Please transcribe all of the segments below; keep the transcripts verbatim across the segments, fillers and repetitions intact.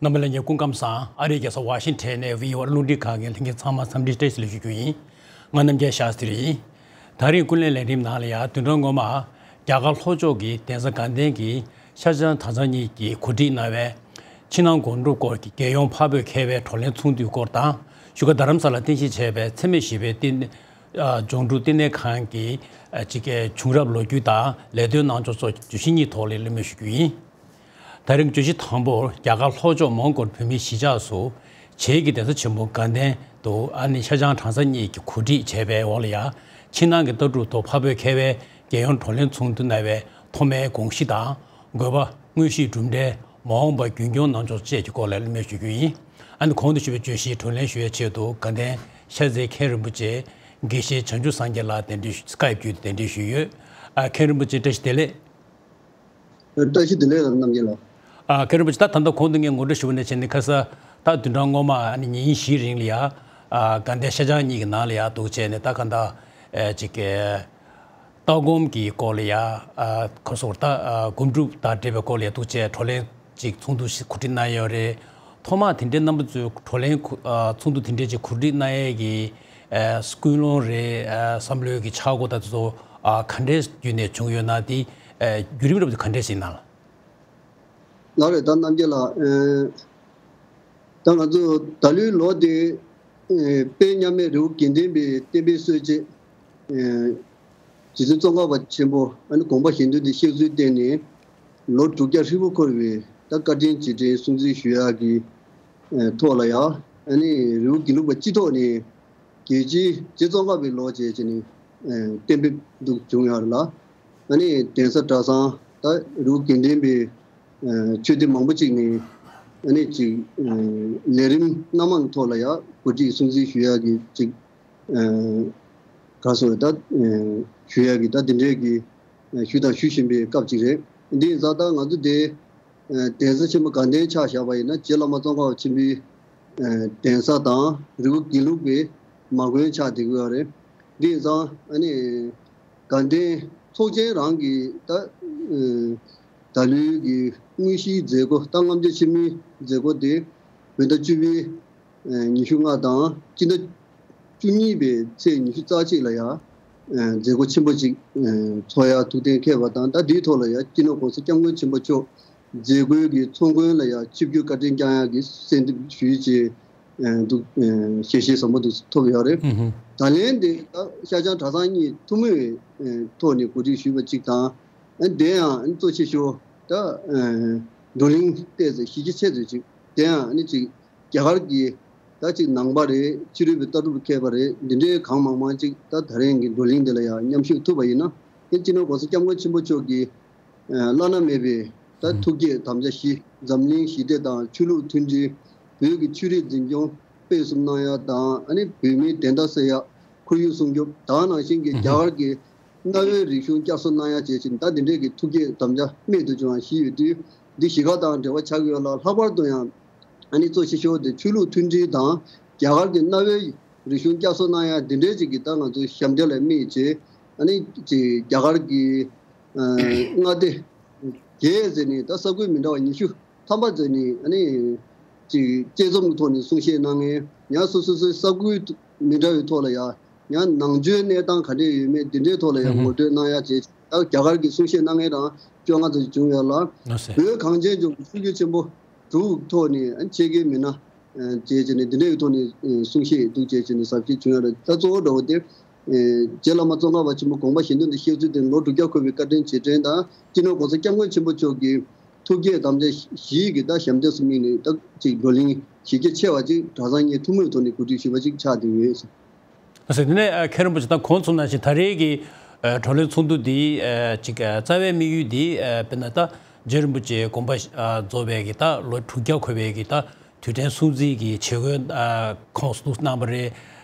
རྣམ་པ་ལྷན་རྒྱས་སྐུ་ཁམས་བཟང་། ཨ་རིའི་རྒྱལ་ས་ཝ་ཤིང་ཊོན་ནས་བྷི་ཨོ་ཨེ་རླུང་འཕྲིན་ཁང་གི་ལྷན་རྒྱས་ཚང་མ་འཚམས་འདྲི་བཀྲ་ཤིས་བདེ་ལེགས་ཞུ་རྒྱུ་ཡིན། ང་རྣམ་རྒྱལ་ཤཱསྟྲི་ཡིན། ད་རེས་ཀུན་གླེང་ལས་རིམ་ནང་ལ་ཡང་བདུན་ཕྲག་སྔོན་མ། རྒྱ་གར་ལྷོ་ཕྱོགས་ཀྱི་གདན་ས་དགའ་ལྡན་གྱི་ཤར་བྱང་གྲྭ་ཚང་གཉིས་ཀྱིས་གོ་སྒྲིག་གནང་བའི་ཕྱི་ནང་སྒོམ་སྒྲུབ་སྐོར་གྱི་རྒྱལ་ཡོངས་འཕགས་བོད་མཁས་པའི་བགྲོ་གླེང་ཚོགས་འདུའི་སྐོར་དང་། བཞུགས་སྒར་རྡ་རམ་ས་ལར་རྟེན་གཞི་བྱས་པའི་འཚེ་མེད་ཞི་བའི་བསྟི་ཨ་སྒོམ་སྒྲུབ་བསྟི་གནས་ཁང་གི་ཨ་ཅིག་བྱུང་རབས་ལོ་རྒྱུས་དང་ལས་དོན་གནང་ཕྱོགས་སོགས་བརྗོད་གཞི་གཉིས་ཐོག་ལ་གླེང་མོལ་ཞུ་རྒྱུ་ཡིན། ད་རིང་བརྗོད་གཞི་དང་པོར་རྒྱ་གར་ལྷོ་ཕྱོགས་མོན་གྷོར་བོད་མིའི་གཞིས་ཆགས་སུ་བྱེས་ཀྱི་གདན་ས་ཆེན་པོ་དགའ་ལྡན་དུ་ཨ་ནི་ཤར་བྱང་གྲྭ་ཚང་གཉིས་ཀྱིས་གོ་སྒྲིག་བྱས་པའི་འོག་ལ་ཡ། ཕྱི་ནང་གི་ལྟ་གྲུབ་ཐོག་འཕགས་བོད་མཁས་པའི་རྒྱལ་ཡོངས་བགྲོ་གླེང་ཚོགས་འདུ་གནང་བའི་ཐོག་མའི་དགོངས་གཞི་དང་། དགོས་པ། དངོས་གཞིའི་གྲུབ་འབྲས། མ་འོངས་པ་རྒྱུན་སྐྱོང་གནང་ཕྱོགས་བཅས་ཀྱི་སྐོར་ལ་གླེང་མོལ་ཞུ་རྒྱུ་ཡིན། ཨ་ནི་གོང་དུ་ཞུས་པའི་བརྗོད་གཞིའི་བགྲོ་གླེང་ཞུ་བའི་ཆེད་དུ་དགའ་ལྡན་ཤར་རྩེའི་མཁན་རིན་པོ་ཆེ་དགེ་བཤེས་བྱང་ཆུབ་སངས་རྒྱས་ལགས་གདན་འདྲེན་ཞུ། སི་ཀའེབ་བརྒྱུད་དེ་གདན་འདྲེན་ཞུས་ཡོད། ཨ། མཁན་རིན་པོ་ཆེ་བཀྲ་ཤིས་བདེ་ལེགས། བཀྲ་ཤིས་བདེ་ལེགས་རྣམ་རྒྱལ་ལགས། ཨ། མཁན་རིན་པོ་ཆེ། ད་ད་ལྟ་གོང་དུ་ངས་ངོ་སྤྲོད་ཞུ་བ་ནང་བཞིན་ནི་ཁ་ས་ད་བདུན་ཕྲག་སྔོན་མ་ཨ་ནི་ཉིན་བཞིའི་རིང་ལ་ཡ། ཨ། དགའ་ལྡན་ཤར་བྱང་གཉིས་ཀྱི་ནང་ལ་ཡ་འདུག་བྱས་ནས་ད་ག་འདྲ་ཨེ་ཅིག་གི་ལྟ་སྒོམ་གྱི་སྐོར་ལ་ཡ། ཨ། ཁ་སོར་ད་ཨ་སྒོམ་སྒྲུབ་དང་འབྲེལ་བའི་སྐོར་ལ་ཡ་འདུག་བྱས་བགྲོ་གླེང་ཅིག་ཚོགས་འདུ་ཞིག་གོ་སྒྲིག་གནང་ཡོད་རེད། ཐོག་མར་དེ་འདྲའི་རྣམ་པ་ཚོས་བགྲོ་གླེང་ཁུ་ཨ་ཚོགས་འདུ་དེ་འདྲའི་ཅིག་གོ་སྒྲིག་གནང་ཡས་ཀྱི་ཨ་ཀུན་སློང་རེད། ཨ་བསམ་བློའི་གི་ཆག་སྒོ་དང་དེ་ཚོ་ཨ་ག་འདྲའི་བརྒྱུད་ནས་བྱུང་ཡོད་ན། དེ་ཨ་བརྒྱུད་རིམ་རབ་ཏུ་ག་འདྲས་ཞིག་ཡིན་ན། ལགས་རེད། ད་རྣམ་རྒྱལ་ལགས། ཨ་ད་ང་ཚོ་ད་ལོའི་ལོ་དེ་ཨ་དཔལ་མཉམ་མེད་རི་བོ་དགེ་ལྡན་པའི་བསྟན་པའི་སྲོལ་འབྱེད། ཨ་རྗེ་བཙུན་ཙོང་ཁ་པ་ཆེན་པོ་ཨ་ནི་དགོངས་པ་གཞན་དོན་དུ་གཤེགས་ཚུལ་བརྟེན་ནས་ལོ་དྲུག་བརྒྱ་ཧྲིལ་པོ་འཁོར་བའི་ད་བཀའ་དྲིན་རྗེས་དྲན་སྲུང་བརྩི་ཞུ་ཡག་གི་ཨ་ཐོག་ལ་ཡ། ཨ་ནི་རི་བོ་དགེ་ལུགས་པ་སྤྱི་ཐོག་ནས་རྒྱལ་སྤྱིའི་རྗེ་ཙོང་ཁ་པའི་ལོ་བྱས་བྱས་ནས་ཨ་གཏན་འབེབས་འདུག་བྱུང་ཡོད་རེད་ལ། ཨ་ནི་གདན་ས་གྲྭ་ཚང་ད་རི་བོ་དགེ་ལྡན་པའི་ཨ་ཆོས་སྡེ་མང་པོ་ཅིག་ནས་ཨ་ནི་ཅིག་ཨ་ལས་རིམ་སྣ་མང་གི་ཐོག་ལ་ཡ་གོ་སྒྲིག་སྲུང་བརྩི་ཞུ་ཡག་གི་ཅིག་ཨ་ག་སོ་ད་ཨ་ཞུ་ཡག་གི་ད་འདི་འདྲའི་གི་ཨ་ཞུས་དང་ཞུ་བཞིན་པའི་སྐབས་ཅིག་རེད། འདི་ཡིན་ཙང་ད་ང་ཚོ་དེ་ཨ་གདན་ས་ཆེན་པོ་དགའ་ལྡན་ཆ་བཞག་པ་ཡིན་ན་རྗེ་བླ་མ་ཙོང་ཁ་པ་ཆེན་པོའི་ཨ་གདན་ས་དང་རི་བོ་དགེ་ལུགས་པའི་མ་དགོན་ཆགས་བསྡད་ཀྱི་ཡོད་རེད། འདི་ཡིན་ཙང་ཨ་ནི་དགའ་ལྡན་ཚོགས་ཆེན་རང་གི་ད་ཨ་ད་ལོའི་གི་དངོས་གཞིའི་མཛད་སྒོ་ད་ལྔ་བརྒྱ་ཕྱི་མའི་མཛད་སྒོ་དེ་བོད་ཟླ་བཅུ་པའི་ཨ་ཉི་ཤུ་ལྔ་དང་སྤྱི་ཟླ་བཅུ་གཉིས་པའི་ཚེས་ཉི་ཤུ་རྩ་གཅིག་ལ་ཡང་ཨ་མཛད་སྒོ་ཆེན་པོ་ཅིག་ཨ་ཚོགས་ཡག་ཐུགས་གཏན་འཁེལ་བ་དང་། ད་འདིའི་ཐོག་ལ་ཡང་སྤྱི་ནོར་༸གོང་ས་༸སྐྱབས་མགོན་ཆེན་པོ་མཆོག་མཛད་སྒོའི་གི་ཚོགས་མགོན་ལ་ཡང་ཆིབས་བསྒྱུར་བཀའ་དྲིན་བསྐྱང་ཡག་གི་གསོལ་འདེབས་ཞུས་བྱས་ཨ་འདུག་ཨ་ཞལ་བཞེས་ཟབ་མོ་འདུག་ཐོབ་ཡོད་རེད། ཨུ་ཧུ། ད་ལན་དེ་ད་ཤར་བྱང་གྲྭ་ཚང་གཉིས་ཐུན་མོང་བའི་ཨ་ཐོག་ནས་གོ་སྒྲིག་ཞུས་པ་ཅིག་དང་། ཨ་དེ་ཡང་ཨ་གཙོ་ཆེ་ཤོས་ད་ཨ་བགྲོ་གླེང་ཏོག་ཙམ་གཞི་རྒྱ་ཆེ་ཚོད་ཅིག་དེ་ཡང་ཨ་ནི་ཅིག་རྒྱ་གར་གྱི་ད་ཅིག་ནང་པ་རེད། ཕྱི་རོལ་པའི་ལྟ་གྲུབ་མཁས་པ་རེད། འདི་འདྲའི་གང་མང་མང་ཅིག་ད་ད་རིང་གི་བགྲོ་གླེང་འདི་ལ་ཡང་མཉམ་ཞུགས་ཐུབ་པ་ཡིན་ན། ཨ་སྤྱི་ནོར་༸གོང་ས་༸སྐྱབས་མགོན་ཆེན་པོ་མཆོག་གི་ཨ་བླ་ན་མེད་པའི་ད་ཨུ་ཐུགས་བསྐྱེད་དམ་བཅའ་བཞི། འཛམ་གླིང་ཞི་བདེ་དང་ཆོས་ལུགས་མཐུན་སྒྲིལ། བོད་ཀྱི་ཆོས་རིག་འཛིན་སྐྱོང་སྤེལ་གསུམ་གནང་ཡག་དང་། ཨ་ནི་བོད་མིའི་བདེན་མཐའ་གསལ་ཡག་ཁོར་ཡུག་སྲུང་སྐྱོབ་དང་། ནང་བཞིན་གྱི་ཨུ་ཧུ། རྒྱ་གར་གྱི་གནའ་བོའི་རིག་གཞུང་བསྐྱར་གསོ་གནང་ཡག་བཅས་ཀྱི་ད་འདི་འདྲའི་གི་ཐུགས་བསྐྱེད་དམ་བཅའ་རྨད་དུ་བྱུང་བ་བཞི་ཡོད་དུས། འདི་བཞི་ཀ་དང་འབྲེལ་བ་ཆགས་ཀྱི་ཡོད་ལ། ལྷག་པར་དུ་ཡང་ཨ་ནི་གཙོ་ཆེ་ཤོས་དེ་ཆོས་ལུགས་མཐུན་སྒྲིལ་དང་། རྒྱ་གར་གྱི་གནའ་བོའི་རིག་གཞུང་བསྐྱར་གསོ་གནང་ཡག་འདི་འདྲའི་ཅིག་གི་ད་ང་ཚོའི་ཞབས་འདེགས་ལ་དམིགས་བྱས། ཨ་ནི་ཅིག་རྒྱ་གར་གྱི་ཨ་མངའ་སྡེ་བརྒྱད་ཟེར་ནས་ད་ས་ཁུལ་མི་འདྲ་བ་ཉི་ཤུ་ཐམ་པ་ཟེར་ནས་ཨ་ནི་ཅིག་དཔྱད་རྩོམ་གྱི་ཐོག་ནས་གསུང་བཤད་གནང་མཁན། ཡང་སོ་སོ་སོའི་ས་ཁུལ་མི་འདྲ་བའི་ཐོག་ལ་ཡང་ཡང་ནང་ཆོས་གནས་སྟངས་ག་འདྲས་ཡོད་མེད་འདི་འདྲའི་ཐོག་ལ་ཡང་ཨུ་ཧུ། ངོ་སྤྲོད་གནང་ཡག་བྱས། ད་རྒྱ་གར་གྱི་གསུང་བཤད་གནང་མཁན་རང་བཅོ་ལྔ་ཙམ་བྱུང་ཡོད་ལ། ལགས་སོ། བོད་གངས་ཅན་ལྗོངས་ཀྱི་ཆོས་བརྒྱུད་ཆེན་པོ་དྲུག་ཐོག་ནས་ཨ་ཆེད་མཁས་མི་སྣ་ཨ་བཅས་བྱས་ནས་འདི་འདྲའི་ཐོག་ནས་ཨ་གསུང་བཤད་འདུག་བཅས་བྱས་ནས་ཟབ་རྒྱས་བྱུང་ཡོད་རེད། ད་གཙོ་བོ་འདྲ་བོ་དེ་ཨ་རྗེ་བླ་མ་ཙོང་ཁ་པ་ཆེན་པོ་དགོངས་པ་གཞན་དོན་དུ་གཤེགས་ཚུལ་དེ་ལོ་དྲུག་བརྒྱ་འཁོར་བའི་བཀའ་དྲིན་རྗེས་དྲན་དང་། སྤྱི་ནོར་༸གོང་ས་༸སྐྱབས་མགོན་ཆེན་པོ་མཆོག་གི་ཐུགས་བསྐྱེད་དམ་བཅའ་བཞིའི་གི་ད་ཞབས་འདེགས་སུ་དམིགས་ནས་ད་ཅིག་བགྲོ་གླེང་གཞི་རྒྱ་ཆེ་བ་ཅིག་གྲྭ་ཚང་གཉིས་ཐུན་མོང་ཐོག་ནས་གོ་སྒྲིག་ཞུས་པ་ཅིག་ཆགས་བསྡད་ཡོད། ལགས་སོ། དེ་ནས་ཨ་མཁན་རིན་པོ་ཆེ་ད་གོང་གསུངས་ནང་བཞིན་ད་རེས་ཀྱི་ཨ་བགྲོ་གླེང་ཚོགས་འདུ་འདིའི་ཨ་ཅིག་ཨ་རྩ་བའི་དམིགས་ཡུལ་འདི་ཨ་དཔེར་ན་ད་རྗེ་རིན་པོ་ཆེ་དགོངས་པ་ཨ་རྫོགས་པའི་གི་ད་ལོ་དྲུག་བརྒྱ་འཁོར་བའི་གི་ད་དུས་དྲན་སྲུང་བརྩི་གི་བྱེད་སྒོའི་ཨ་ཁོངས་སུ་གནང་བ་རེད།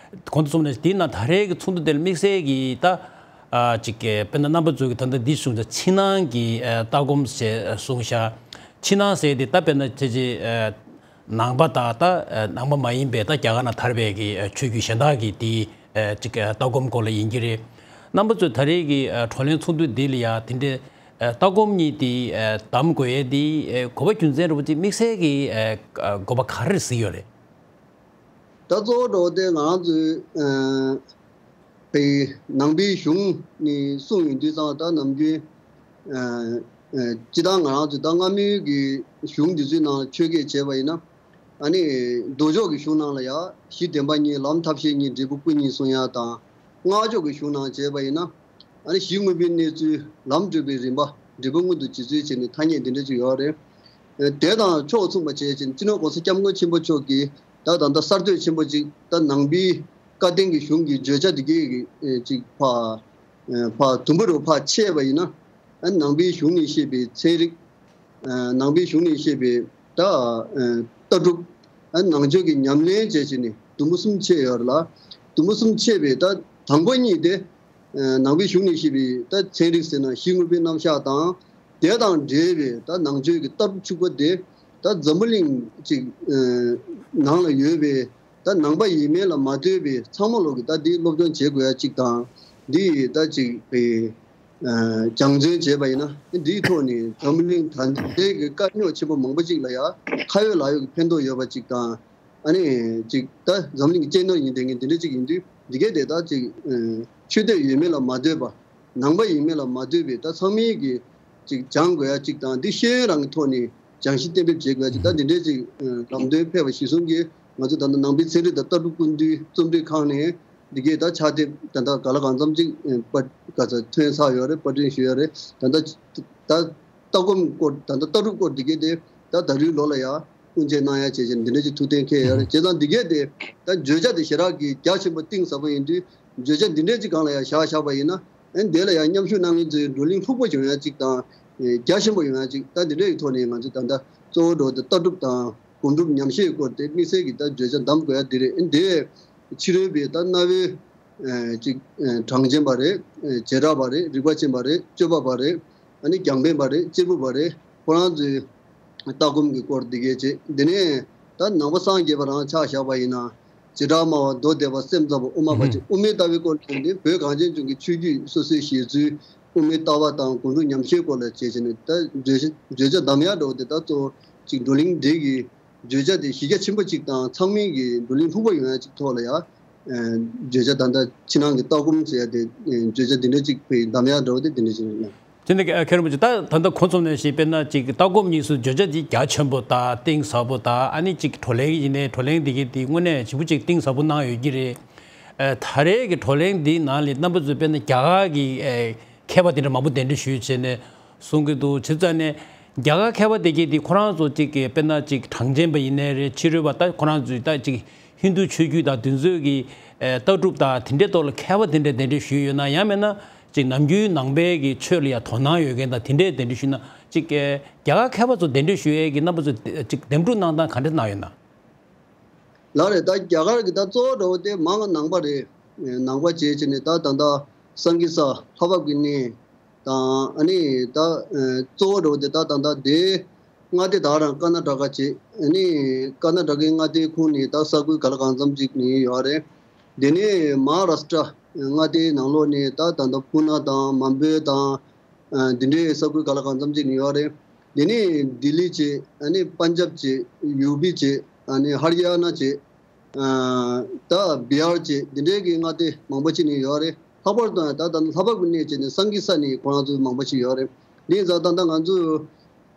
གོང་དུ་གསུངས་ནང་བཞིན་འདི་ན་ད་རེས་ཀྱི་ཚོགས་འདུ་འདིར་དམིགས་བསལ་གྱི་ད་ཨ་ཅིག་གི་དཔེར་ན་རྣམ་པ་ཚོ་གི་ད་ལྟ་འདི་གསུངས་ད་ཕྱི་ནང་གི་ཨ་ལྟ་སྒོམ་ཞེས་གསུངས་ཤག་ཕྱི་ནང་ཟེར་དེ་ད་དཔེར་ན་ཅི་ཅི་ཨ། ནང་པ་དང་ད་ནང་པ་མ་ཡིན་པའི་ད་རྒྱ་གར་ནང་དར་བའི་གི་ཆོས་བརྒྱུད་གཞན་དག་གི་དེའི་ཅིག་ལྟ་སྒོམ་སྐོར་ལ་ཡིན་གྱི་རེད། རྣམ་པ་ཚོས་ད་རེས་ཀྱི་བགྲོ་གླེང་ཚོགས་འདུ་འདི་ལ་ཡང་དེ་འདྲའི་ ལྟ་སྒོམ་གཉིས་དེ་གདམ་དགོས་ཡས་དེ་དགོས་པ་རྒྱུ་མཚན་རེད་པ་ཅིག་དམིགས་བསལ་གྱི་དགོས་པ་ག་རེ་གཟིགས་ཡོད་རེད། ད་གཙོ་བོ་འགྲོ་དེ་ང་རང་ཚོའི་ཨ་པའི་ནང་པའི་གཞུང་ནས་གསུངས་ཡོང་དུས་ཙང་ད་ནམ་རྒྱུན་ཨ་ཨ་སྤྱི་བཏང་ང་རང་ཚོའི་ད་སྔ་མོའི་གི་གཞུང་འདི་ཚོའི་ནང་ཆོས་སྐད་བྱས་པ་ཡིན་ན། ཨ་ནི་མདོ་ཕྱོགས་ཀྱི་གཞུང་ནང་ལ་ཡང་གཞི་བདེན་པ་གཉིས་ལམ་ཐབས་ཤེས་གཉིས་འབྲས་བུ་སྐུ་གཉིས་གསུང་ཡ་དང་། སྔགས་ཕྱོགས་ཀྱི་གཞུང་ནང་བྱས་པ་ཡིན་ན། ཨ་ནི་གཞི་དངོས་པོའི་གནས་ཚུལ་ལམ་བགྲོད་པའི་རིམ་པ་འབྲས་བུ་མངོན་དུ་བྱེད་ཚུལ་བྱས་ནས་ཐ་སྙད་འདི་འདྲ་ཅིག་ཡོད་རེད། ཨ་དེ་དང་ཕྱོགས་མཚུངས་པ་བྱས་ཕྱིན་སྤྱི་ནོར་༸གོང་ས་༸སྐྱབས་མགོན་ཆེན་པོ་མཆོག་གིས་ད་ད་ལྟ་གསར་གཏོད་ཆེན་པོ་ཅིག་ད་ནང་པའི་བཀའ་བསྟན་གྱི་གཞུང་གི་བརྗོད་བྱ་འདི་གའི་གི་ཨེ་ཅིག་ཕ་ཨེ་ཕ་དུམ་བུ་རུ་ཕར་ཕྱེས་པ་ཡིན་ན། ཨ་ནང་པའི་གཞུང་ནས་བཤད་པའི་ཚན་རིག་ཨ་ནང་པའི་གཞུང་ནས་བཤད་པའི་ད་ཨ་ལྟ་གྲུབ། ཨ་ནང་ཆོས་ཀྱི་ཉམས་ལེན་བྱས་བྱས་ནས་དུམ་བུ་གསུམ་ཕྱེ་ཡོད་རེད་ལ། དུམ་བུ་གསུམ་ཕྱེ་བའི་ད་དང་པོ་གཉིས་དེ་ཨ་ནང་པའི་གཞུང་ནས་བཤད་པའི་ད་ཚན་རིག་ཟེར་ན་གཞི་དངོས་པོའི་རྣམ་གཞག་དང་། དེ་དང་འབྲེལ་བའི་ད་ནང་ཆོས་ཀྱི་ལྟ་གྲུབ་ཕྱུག་པོ་དེ་ད་འཛམ་བུ་གླིང་གཅིག་ཨ་ནང་ལ་ཡོད་པའི་ད་ནང་པ་ཡིན་མིན་ལ་མ་ལྟོས་པའི་ཚང་མ་ལོག་གི་ད་འདི་སློབ་སྦྱོང་བྱེད་དགོས་ཡ་གཅིག་དང་། འདི་ད་གཅིག་ཨེ། ཨ་སྦྱང་བརྩོན་བྱས་པ་ཡིན་ན་འདིའི་ཐོག་ནས་འཛམ་གླིང་ད་ལྟའི་གི་དཀའ་རྙོག་ཆེན་པོ་མང་པོ་ཅིག་ལ་ཡང་ཁ་ཡོད་ལག་ཡོད་ཀྱི་ཕན་ཐོགས་ཡོད་པ་ཅིག་དང་། ཨ་ནི་ཅིག་ད་འཛམ་གླིང་གི་གཅེས་ནོར་ཡིན་བསྡད་མཁན་འདི་འདྲ་ཅིག་ཡིན་དུས་འདི་གའི་དེ་ད་ཅིག་ཨ་ཆོས་དད་ཡོད་མེད་ལ་མ་ལྟོས་པ། ནང་པ་ཡིན་མེད་ལ་མ་ལྟོས་པའི་ད་ཚང་མས་གི་ཅིག་སྦྱང་དགོས་ཡ་ཅིག་དང་འདི་ཤེས་ཡོན་རང་གི་ཐོག་ནས་སྦྱང་གཞི་གཏན་འབེབས་བྱེད་དགོས་ཡ་ཅིག་ད་འདི་འདྲའི་ཅིག་ཨ་ལམ་སྟོན་ཕེབས་པ་གཞིར་བཟུང་གིས་ང་ཚོ་ད་ལྟ་ནང་པའི་ཚན་རིག་དང་ལྟ་གྲུབ་ཀུན་འདུས་རྩོམ་སྒྲིག་ཁང་ནས། འདི་གའི་ད་ཕྱག་དེབ་ད་ལྟ་ག་ལ་གང་འཚམ་ཅིག་ཨེ་པ་ག་ཚ་ཐོན་ཚར་ཡོད་རེད། པར་སྐྲུན་ཞུས་ཡོད་རེད། ད་ལྟ་ད་ལྟ་སྒོམ་སྐོར་ད་ལྟ་ལྟ་གྲུབ་སྐོར་འདི་གའི་དེ་ད་ད་རེས་ལོ་ལ་ཡ་དབུ་འབྱེད་གནང་ཡ་བྱས་བྱས་འདི་འདྲ་ཅིག་ཐུགས་གཏན་འཁེལ་ཡོད་རེད། བྱས་ཙང་འདི་གའི་དེ་ད་བརྗོད་བྱ་དེ་ཞེ་དྲག་གི་རྒྱ་ཆེན་པོ་གཏིང་ཟབ་པོ་ཡིན་དུས་བརྗོད་བྱ་འདི་འདྲ་ཅིག་སྒང་ལ་ཡ་བཞག་བཞག་པ་ཡིན་ན་ཨེ་འདི་ལ་ཡ་མཉམ་ཞུགས་གནང་མཁན་ཚོའི་བགྲོ་གླེང་ལྷུག་པོ་བྱུང་ཡ་ཅིག་དང་ཨེ་རྒྱ་ཆེན་པོ་ཡོང་ཡ་ཅིག་ད་འདི་འདྲ་ཡི་ཐོག་ནས་ང་ཚོ་ད་ལྟ་གཙོ་བོ་འགྲོ་དེ་ལྟ་གྲུབ་དང་། སྒོམ་སྒྲུབ་ཉམས་བཞེས་སྐོར་དེ་དམིགས་བསལ་གྱི་ད་བརྗོད་བྱ་གདམ་དགོས་ཡ་དེ་རེད། འདི་ཕྱི་རོལ་པའི་ད་གནའ་བོའི་ཨེ་ཅིག་ཨེ་གྲངས་ཅན་པ་རེད། ཨེ་བྱེ་བྲག་པ་རེད། རིག་པ་ཅན་པ་རེད། སྤྱོད་པ་པ་རེད། ཨ་ནི་རྒྱང་འཕེན་པ་རེད། གཅེར་བུ་པ་རེད། ཁོ་རང་ཚོའི་ལྟ་སྒོམ་གྱི་སྐོར་འདི་གས་བྱེད། འདི་ནས་ད་ནང་པ་སངས་རྒྱས་པ་རང་ཆ་བཞག་པ་ཡིན་ན། བྱེ་བྲག་སྨྲ་བ་མདོ་སྡེ་པ་སེམས་ཙམ་པ་དབུ་མ་པ་ཅིག་དབུ་མའི་ལྟ་བའི་སྐོར་ནས་ནི་བོད་གངས་ཅན་ལྗོངས་ཀྱི་ཆོས་བརྒྱུད་སོ་སོའི་བཞེད་ཚུལ་དབུ་མའི་ལྟ་བ་དང་སྒོམ་སྒྲུབ་ཉམས་བཞེས་སྐོར་ལ་བྱས་བྱས་ནས་ད་བརྗོད་བྱ་བརྗོད་བྱ་གདམ་ཡ་འདྲ་བོ་དེ་ད་གཙོ་བོ་ཅིག་བགྲོ་གླེང་འདི་གི་བརྗོད་བྱ་དེ་གཞི་རྒྱ་ཆེན་པོ་ཅིག་དང་ཚང་མིན་གྱི་བགྲོ་གླེང་ལྷུག་པོ་ཡོང་ཡ་ཅིག་ཐོག་ལ་ཡ། ཨ་བརྗོད་བྱ་ད་ལྟ་ཕྱི་ནང་གི་ལྟ་སྒོམ་ཟེར་ཡ་དེ་ཨ་བརྗོད་བྱ་འདི་འདྲ་ཅིག་གདམ་ཡ་འདྲ་བོ་དེ་འདི་འདྲ་ཅིག་རེད། དེ་ནི་མཁན་རིན་པོ་ཆེ་ད་ད་ལྟ་གོ་ཚོམས་ནང་བཞིན་དཔེར་ན་ཅིག་ལྟ་སྒོམ་གཉིས་སུ་བརྗོད་བྱ་དེ་རྒྱ་ཆེན་པོ་དང་གཏིང་ཟབ་པོ་དང་ཨ་ནི་ཅིག་བགྲོ་གླེང་ཡིན་ནའི་བགྲོ་གླེང་འདི་གི་དེ་དངོས་གནས་ཞེ་པོ་ཅིག་གཏིང་ཟབ་པོ་གནང་ཡོད་ཀྱི་རེད། ཨ་ད་རེས་ཀྱི་བགྲོ་གླེང་འདིའི་ནང་ལ་རྣམ་པ་ཚོས་དཔེར་ན་རྒྱ་གར་གྱི་ཨ་མཁས་པ་དེ་འདྲ་མང་པོ་གདན་འདྲེན་ཞུས་བྱས་ནས་གསུང་གི་འདུག་བྱས་ཙང་ནས་རྒྱ་གར་མཁས་པ་དེ་གས་དེ་ཁོ་རང་ཚོ་ཅིག་གི་དཔེར་ན་ཅིག་གྲངས་ཅན་པ་ཡིན་ནའི་རེད། ཕྱི་རོལ་པ་ད་ཁོ་རང་ཚོས་ད་ཅིག་ཧིན་རྡུ་ཆོས་བརྒྱུད་དང་དེ་ཚོའི་གི་ཨ་ལྟ་གྲུབ་དང་དེ་འདྲའི་ཐོག་ལ་མཁས་པ་དེ་འདྲས་གདན་འདྲེན་ཞུས་ཡོད་ན། ཡང་མིན་ན་ཅིག་ནམ་རྒྱུན་ནང་པའི་གི་ཆོས་ལ་ཡང་དོ་སྣང་ཡོད་མཁན་དང་དེ་འདྲས་གདན་འདྲེན་ཞུས་ན། ཅིག་ཨ་རྒྱ་གར་མཁས་པ་ཚོ་གདན་འདྲེན་ཞུ་ཡས་ཀྱི་རྣམ་པ་ཚོ་ཅིག་འདེམས་སྒྲུག་གནང་སྟངས་ག་འདྲ་གནང་ཡོད་ན། ལགས་རེད། ད་རྒྱ་གར་གྱི་ད་གཙོ་བོ་འདྲ་བོ་དེ་མང་ནང་པ་རེད། ནང་པ་བྱས་བྱས་ནས་ད་ད་ལྟ་སང་གི་ས་ལྷ་བབས་ཀྱི་གནས་དང་། ཨ་ནི་ད་གཙོ་བོ་འདྲ་བོ་དེ་ད་ད་ལྟ་དེ་མངའ་སྡེ་དག་རང་ཀར་ན་ཊ་ཀ་བྱས། ཨ་ནི་ཀར་ན་ཊ་ཀའི་མངའ་སྡེའི་ཁོངས་ནས་ད་ས་ཁུལ་ག་ལ་གང་འཚམ་ཅིག་ནས་ཡོད་རེད། དེ་ནས་མ་ཧཱ་རཱ་སི་ཊ་མངའ་སྡེའི་ནང་ལོགས་ནས་ད་ད་ལྟ་ཕུ་ན་དང་མམ་བེ་དང་། ཨ་འདི་འདྲའི་ས་ཁུལ་ག་ལ་གང་འཚམ་ཅིག་ནས་ཡོད་རེད། དེ་ནས་ལྡི་ལི་བྱས། ཨ་ནི་པན་ཇབ་བྱས། ཡུ་པི་བྱས། ཨ་ནི་ཧར་ཡ་ན་བྱས། ཨ་ད་བི་ཧར་བྱས། འདི་འདྲའི་གི་མངའ་སྡེ་མང་པོ་ཅིག་ནས་ཡོད་རེད། ལྷག་པར་དུ་ད་ད་ལྷ་བབས་ཀྱི་གནས་བྱས་ནས་སང་གི་ས་ནས་ཁོ་རང་ཚོ་མང་པོ་ཅིག་ཡོད་རེད། འདི་ཡིན་ཙང་ད་ལྟ་ང་ཚོ་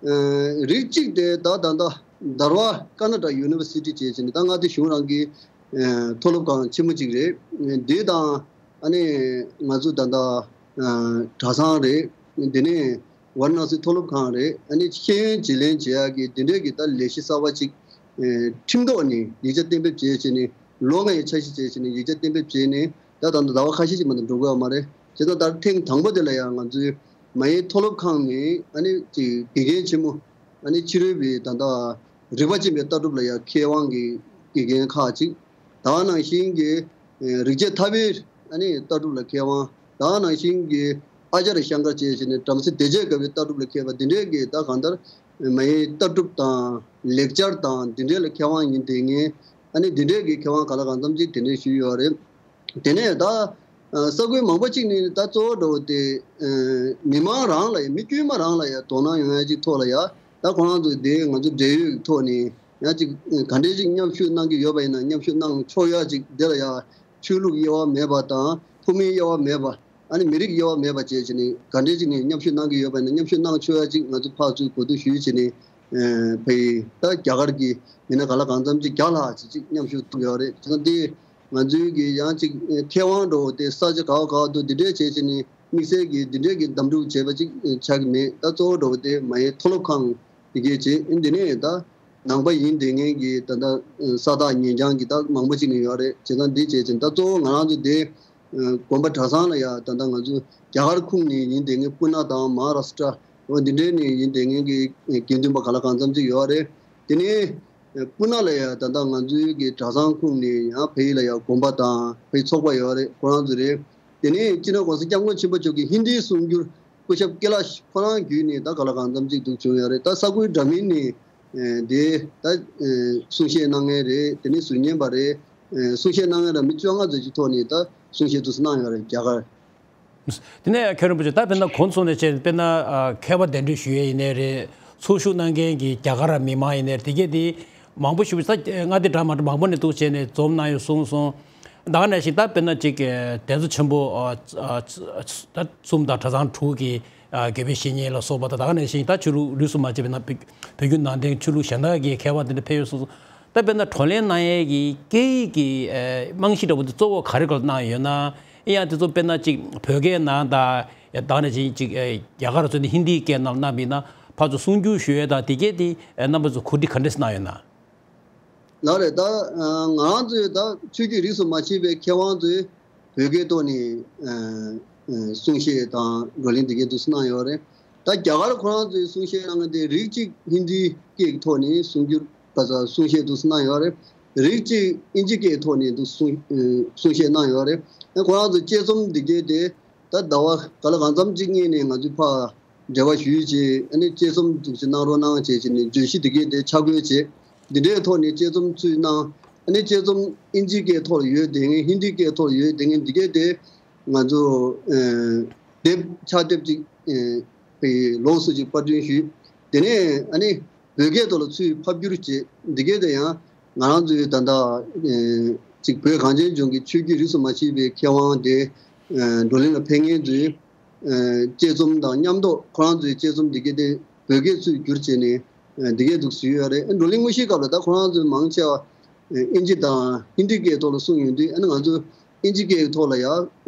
ཨ་རིགས་གཅིག་དེ་ད་ད་ལྟ་དར་བ་ཀར་ན་ཊ་ཡུ་ནི་ཝར་སི་ཊི་བྱས་བྱས་ནས་ད་མངའ་སྡེ་གཞུང་རང་གི་ཨ་མཐོ་སློབ་ཁང་ཆེན་མོ་ཅིག་རེད། འདི་དང་ཨ་ནི་ང་ཚོ་ད་ལྟ་ཨ་གྲྭ་ཚང་རེད། དེ་ནས་ཝཱ་ར་ཎ་སི་མཐོ་སློབ་ཁང་རེད། ཨ་ནི་ཤེས་ཡོན་བརྗེ་ལེན་བྱེད་ཡག་གི་དེ་འདྲའི་གི་ད་ལས་གཞི་གསར་པ་ཅིག་ཨེ་ཁྲིམས་ཐོག་ནས་ཡིག་ཆ་གཏན་འབེབས་བྱས་བྱས་ནས་ལོ་ལྔའི་འཆར་གཞི་བྱས་བྱས་ནས་ཡིག་ཆ་གཏན་འབེབས་བྱས་ནས་ད་ད་ལྟ་ཟླ་བ་ཁ་ཤས་ཅིག་མ་གཏོགས་འགྲོ་གི་ཡོད་མ་རེད། བྱས་ཙང་ད་ཐེངས་དང་པོ་དེ་ལ་ཡང་ང་ཚོའི་མ་ཡེ་མཐོ་སློབ་ཁང་ནས་ཨ་ནི་ཅིག་དགེ་རྒན་ཆེན་མོ། ཨ་ནི་ཕྱི་རོལ་པའི་ད་ལྟ་རིག་པ་ཅན་པའི་ལྟ་གྲུབ་ལ་ཡང་མཁས་དབང་གི་དགེ་རྒན་ཁག་ཅིག་ད་ག་ནང་བཞིན་གྱི་ཨེ་རིག་བྱེད་ཐར་པའི་ཨ་ནི་ལྟ་གྲུབ་ལ་མཁས་དབང་། ད་ག་ནང་བཞིན་གྱི་ཨ་ཅར་ཤང་ཀར་བཅས་བྱས་ནས་བྲམ་ཟེ་བདེ་མཆོག་དགའ་བའི་ལྟ་གྲུབ་ལ་མཁས་པ་འདི་འདྲའི་གི་ད་གང་ལྟར་མ་ཡི་ལྟ་གྲུབ་དང་ལེགས་སྦྱར་དང་འདི་འདྲའི་ལ་མཁས་དབང་ཡིན་དེ་ངས་ཨ་ནི་འདི་འདྲའི་གི་མཁས་དབང་ག་ལ་གང་འཚམ་ཅིག་དེ་འདྲའི་ཞུས་ཡོད་རེད། དེ་ནས་ད་ ཨ་ས་ཁུལ་མང་པོ་ཅིག་ནས་ད་གཙོ་བོ་འགྲོ་དེ་ཨ་མི་མང་རང་ལ་ཡ་མི་དཀྱུས་མ་རང་ལ་ཡ་དོ་སྣང་ཡོང་ཡ་ཅིག་ཐོག་ལ་ཡ་ད་ཁོ་རང་ཚོ་དེ་ང་ཚོ་འབྲེལ་ཡོད་ཀྱི་ཐོག་ནས་ཡང་ཅིག་ག་འདྲས་ཅིག་མཉམ་ཞུགས་གནང་གི་ཡོད་པ་ཡིན་ན་མཉམ་ཞུགས་གནང་ཆོག་ཡ་ཅིག་དེ་ལ་ཡ་ཆོས་ལུགས་དབྱེ་བ་མེད་པ་དང་ཕོ་མོའི་དབྱེ་བ་མེད་པ། ཨ་ནི་མི་རིགས་དབྱེ་བ་མེད་པ་བཅས་བྱས་ནས་ག་འདྲས་ཅིག་ནས་མཉམ་ཞུགས་གནང་གི་ཡོད་པ་ཡིན་ན་མཉམ་ཞུགས་གནང་ཆོག་ཡ་ཅིག་ང་ཚོ་ཕར་ཚུར་གོ་བསྡུར་ཞུས་བྱས་ནས་ཨ་ཕ་ཡི་ད་རྒྱ་གར་གྱི་མི་སྣ་ག་ལ་གང་འཚམ་ཅིག་བརྒྱ་ལྷག་ཅིག་ཅིག་མཉམ་ཞུགས་ཐུབ་ཡོད་རེད། བྱས་ཙང་དེ་ང་ཚོའི་གི་ཡང་ཅིག་ཨ་མཁས་དབང་འགྲོ་དེ་ས་ཆ་ག་བ་ག་བ་དུ་འདི་འདྲས་བྱས་བྱས་ནས་དམིགས་བསལ་གྱི་འདི་འདྲས་ཀྱི་འདེམས་སྒྲུག་བྱས་པ་ཅིག་ཆགས་ཀྱི་མེད། ད་གཙོ་བོ་འགྲོ་དེ་མ་ཡི་མཐོ་སློབ་ཁང་དེ་གས་བྱས་འདི་ནས་ད་ནང་པ་ཡིན་བསྡད་མཁན་གྱི་ད་ལྟ་ས་ཐག་ཉེ་འགྱངས་ཀྱི་ད་མང་པོ་ཅིག་ནས་ཡོད་རེད། བྱས་ཙང་འདི་བྱས་ཙང་ད་གཙོ་བོ་ང་རང་ཚོ་དེ་དགོན་པ་གྲྭ་ཚང་ལ་ཡ་ད་ལྟ་ང་ཚོ་རྒྱ་གར་ཁུངས་ནས་ཡིན་བསྡད་མཁན་པུ་ན་དང་མ་ཧཱ་རཱ་སི་ཀྲ་འོ་འདི་འདྲའི་ནས་ཡིན་བསྡད་མཁན་གྱི་དགེ་འདུན་པ་ག་ལ་གང་འཚམ་ཅིག་ཡོད་རེད། དེ་ནས་པུ་ན་ལ་ཡ་ད་ལྟ་ང་ཚོའི་གི་གྲྭ་ཚང་ཁུངས་ནས་ཡང་ཕ་ཡི་ལ་ཡ་དགོན་པ་དང་ཕ་ཡི་ཚོགས་པ་ཡོད་རེད། ཁོ་རང་ཚོ་རེད། དེ་ནས་སྤྱི་ནོར་༸གོང་ས་༸སྐྱབས་མགོན་ཆེན་པོ་མཆོག་གི་ཧིན་དིའི་གསུང་སྒྱུར་སྐུ་ཞབས་ཀེ་ལ་ཤ་ཁོ་རང་བརྒྱུད་ནས་ད་ག་ལ་གང་འཚམ་ཅིག་འདུག་བྱུང་ཡོད་རེད། ད་ས་ཁུལ་འདྲ་མིན་ནས་ཨ་དེ་ད་ཨ་གསུང་བཤད་གནང་མཁན་རེད། དེ་ནས་ཟུར་ཉན་པ་རེད། ཨ་གསུང་བཤད་གནང་མཁན་ལ་མི་བཅོ་ལྔ་ཙམ་ཅིག་ཐོག་ནས་ད་གསུང་བཤད་དུ་གནང་ཡོད་རེད་རྒྱ་གར། དེ་ནས་མཁན་རིན་པོ་ཆེ་ད་དཔེར་ན་གོང་སོང་ནས་བྱས་དཔེར་ན་ཨ་མཁས་པ་གདན་འདྲེན་ཞུ་ཡས་ཡིན་ནའི་རེད། ཚོགས་ཞུགས་གནང་མཁན་གྱི་རྒྱ་གར་མི་མང་ཡིན་ནའི་རེད། དེ་གས་དེ་མང་པོ་ཞིག་ད་མངའ་སྡེ་འདྲ་མ་འདྲ་མང་པོ་ནས་འདུག་བྱས་ནས་འཛོམས་གནང་ཡོད་གསུངས་སོང་། ད་ག་ནང་བཞིན་ད་དཔེར་ན་ཅིག་གདན་ས་ཆེན་པོ་ཨ་ཨ་ཨ་ད་གསུམ་དང་གྲྭ་ཚང་དྲུག་གི་ཨ་དགེ་བའི་བཤེས་གཉེན་ལ་སོགས་པ་དང་ད་ག་ནང་བཞིན་ད་ཆོས་ལུགས་རིས་སུ་མ་ཆད་པའི་ནང་བོད་བོད་བརྒྱུད་ནང་བསྟན་ཆོས་ལུགས་གཞན་དག་གི་མཁས་པ་དེ་འདྲ་ཕེབས་ཡོད་གསུངས་སོང་། ད་དཔེར་ན་བགྲོ་གླེང་གནང་ཡས་ཀྱི་སྐད་ཡིག་གི་ཨ་རྨང་གཞི་འདྲ་པོ་དེ་གཙོ་བོ་ག་རེ་སྒང་ལ་གནང་ཡོད་ན། ཨེ་ཡང་དེ་ཚོ་དཔེར་ན་ཅིག་བོད་སྐད་ནང་དང་ཡང་ད་ག་ནང་བཞིན་ཅིག་ཨ་རྒྱ་གར་ཚོ་ནི་ཧིན་དིའི་སྐད་ནང་གནང་བ་ཡིན་ན་ཕར་ཚུར་གསུང་བསྒྱུར་ཞུ་ཡས་དང་དེ་གས་དེ་ཨ་རྣམ་པ་ཚོ་གོ་སྒྲིག་ག་འདྲས་གནང་ཡོད་ན། ལགས་རེད། ད་ང་རང་ཚོས་ད་ཆོས་བརྒྱུད་རིས་སུ་མ་ཆད་པའི་མཁས་དབང་ཚོས་བོད་སྐད་ཐོག་ནས་གསུང་བཤད་དང་བགྲོ་གླེང་དེ་གས་འདུག་སེ་གནང་ཡོད་རེད། ད་རྒྱ་གར་ཁོ་རང་ཚོས་གསུང་བཤད་གནང་མཁན་དེ་རིགས་གཅིག་ཧིན་དིའི་སྐད་ཀྱི་ཐོག་ནས་གསུང་བསྒྱུར་ག་ས་གསུང་བཤད་འདུག་སེ་གནང་ཡོད་རེད། རིགས་གཅིག་དབྱིན་ཇི་སྐད་ཐོག་ནས་འདུག་གསུང་གསུང་བཤད་གནང་ཡོད་རེད། ཁོ་རང་ཚོ་དཔྱད་རྩོམ་འདི་གས་དེ་ད་ཟླ་བ་ག་ལ་གང་འཚམ་གཅིག་སྔོན་ནས་ང་ཚོས་ཕར་འབྲེལ་བ་ཞུས་བྱས་ཨ་ནི་དཔྱད་རྩོམ་འདུག་སེ་གནང་རོགས་གནང་བྱས་བྱས་ནས་བརྗོད་གཞི་འདི་གས་དེ་ཆ་བགོས་བྱས་འདི་འདྲའི་ཐོག་ནས་དཔྱད་རྩོམ་ཚུར་གནང་། ཨ་ནི་དཔྱད་རྩོམ་དབྱིན་ཇིའི་སྐད་ཐོག་ལ་ཡོད་བསྡད་མཁན་ཧིན་དིའི་སྐད་ཐོག་ལ་ཡོད་བསྡད་མཁན་འདི་གས་དེ་ང་ཚོ་ཨ་དེབ་ཕྱག་དེབ་ཅིག་ཨ་པའི་ལོགས་སུ་ཅིག་པར་སྐྲུན་ཞུས། དེ་ནས་ཨ་ནི་བོད་སྐད་ཐོག་ལ་ཚུར་ཕབ་བསྒྱུར་བྱས་འདི་གས་དེ་ཡང་ང་རང་ཚོའི་ད་ལྟ་ཨ་ཅིག་བོད་གངས་ཅན་ལྗོངས་ཀྱི་ཆོས་བརྒྱུད་རིས་སུ་མ་ཆད་པའི་མཁས་དབང་དེ་ཨ་བགྲོ་གླེང་ལ་ཕེབས་མཁན་ཚོའི་ཨ་དཔྱད་རྩོམ་དང་མཉམ་དུ་ཁོ་རང་ཚོའི་དཔྱད་རྩོམ་འདི་གས་དེ་བོད་སྐད་ཚུར་བསྒྱུར་བྱས་ནས་ཨ་འདི་གས་འདུག་སེ་ཡོད་རེད། ཨ་བགྲོ་གླེང་དངོས་གཞིའི་སྐབས་ལ་ད་ཁོ་རང་ཚོའི་མང་ཆེ་བ་ཨ་དབྱིན་ཇི་དང་ཧིན་དི་སྐད་ཐོག་ལ་གསུངས་ཡོང་དུས་ཨ་ནི་ང་ཚོ་དབྱིན་ཇི་སྐད་ཐོག་ལ་ཡང་ཨ་